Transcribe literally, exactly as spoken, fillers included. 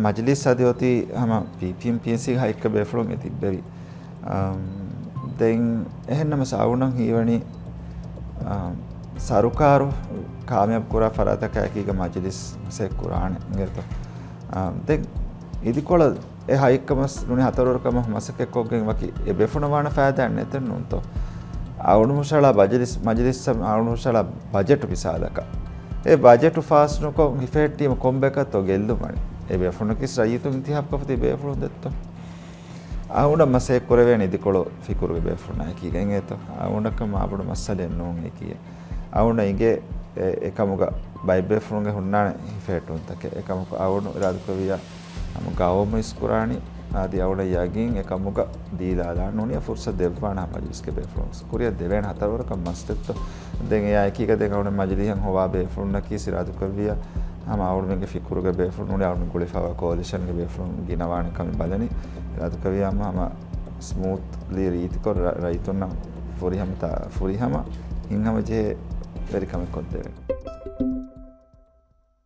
މަޖިލީސް އަދި އޮތީ ހަމަ ޕީޕީއެމް ޕީއެންސީގެ ހައެއްކަ ބޭފުޅުން އެ ތިއްބެވި. އަމް، ދެން އެހެންނަމަސް އަޅުގަނޑަށް ހީވަނީ، އަމް، ސަރުކާރު ކާމިޔާބު ކުރާ ފަރާތަކާއެކީގަ މަޖިލިސް މަސައްކަތް ކުރާނެ އިނގޭތޯ. އަމް، ދެން އިދިކޮޅަށް އެ ހައެއްކަ މަސް ނޫނީ ހަތަރުވަރަކަށް މަސައްކަތްކޮށްގެން ވަކި އެ ބޭފުޅުން ވާނެ ފައިދާއެއް ނެތެއް ނޫންތޯ. އަޅުގަނޑު ހުށަހަޅާ މަޖިލިސް، މަޖިލިސް އަޅުގަނޑު ހުށަހަޅާ ބަޖެޓު މިސާލަކަށް. އެ ބަޖެޓު ފާސް ނުކޮށް ހިފޭ ޓީމު ކޮންބަޔަކަށްތޯ ގެއްލުމަނީ. އެ ބޭފުޅުންނަކީ ރައްޔިތުން އިންތިހާބުކޮށްފަ ތިބި ބޭފުޅުން ދެއްތޯ. އަޅުގަނޑަށް މަސައްކަތް ކުރެވޭނެ އިދިކޮޅު ފިކުރުގެ ބޭފުޅުންނާ އެކީގަ އިނގޭތޯ. އަޅުގަނޑަކަށް މާބޮޑު މައްސަލައެއް ނޫން އެކީ. އަޅުގަނޑަށް އިނގޭ އެ، އެކަމުގަ ބައެއް ބޭފުޅުންގެ ހުންނާނެ ހިފޭ ޓީމުތަކެއް. އެކަމަކު އަޅުގަނޑު އިރާދަކުރެއްވިއްޔާ ހަމަ ގައުމު އިސްކުރާނީ. އަދި އަޅުގަނޑަށް ޔަގީން އެކަމުގަ ދީލާލާނެ ނޫނީ ފުރުސަތު ދެއްވާނެ ހަމަ މަޖިލިސްގެ ބޭފުޅުން. ކުރިއަށް ދެވޭނެ ހަތަރުވަރަކަށް މަސް ދެއްތޯ. ދެން އެއާ އެކީގަ ދެން އަޅުގަނޑު މަޖިލީހަށް ހޮވާ ބޭފުޅުންނަކީ އިރާދަކުރެއްވިއްޔާ ހަމަ އަޅުގަނޑުމެންގެ ފިކުރުގެ ބޭފުޅުން ނޫނީ އަޅުގަނޑު ގުޅިފައިވާ ކޯލިޝަންގެ ބޭފުޅުން ގިނަވާނެ ކަމެއް ބަލަނީ. އިރާދަކުރެއްވިއްޔާ ހަމަ، ހަމަ ސްމޫތްލީ ރީތިކޮށް ރަ-، ރައްޔިތުންނަށް ފުރިހަމަ ތާ-، ފުރިހަމަ ހިތްހަމަޖެހޭ ވެރިކަމެއް ކޮށްދެވޭނެ.